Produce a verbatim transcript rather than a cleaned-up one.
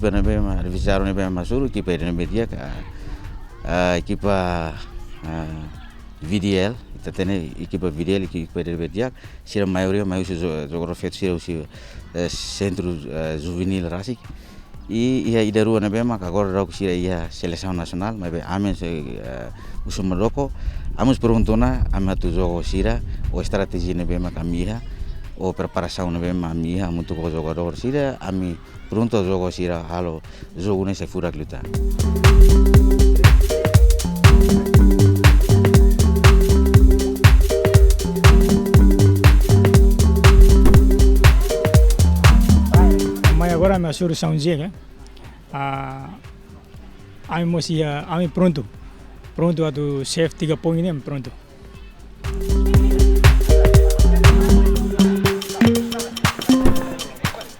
Ekipa ne'ebé mak, adversáriu ne'ebé mak hasoru, ekipa ida ne'ebé di'ak, ah, ah, ekipa, ah, V D L, ita hatene ekipa V D L, ekipa ida ne'ebé di'ak, sira maioria mai husi jo-, jogadór feto sira husi, eh, sentru, eh, juvenil rasik. I iha ida rua ne'ebé mak agora daudaun sira iha selesaun nasionál, maibé ami, eh, husu Madoko, ami prontu ona, ami atu joga ho sira, ho estratéjia ne'ebé mak ami iha, ho preparasaun ne'ebé mak ami iha, hamutuk ho jogadór sira, ami prontu joga ho sira halo jogu ne'e sai furak liután. Mai agora ami hasoru São José, eh? Ah, ami mós iha, ami prontu. Prontu atu save tiga poin ne'e, prontu.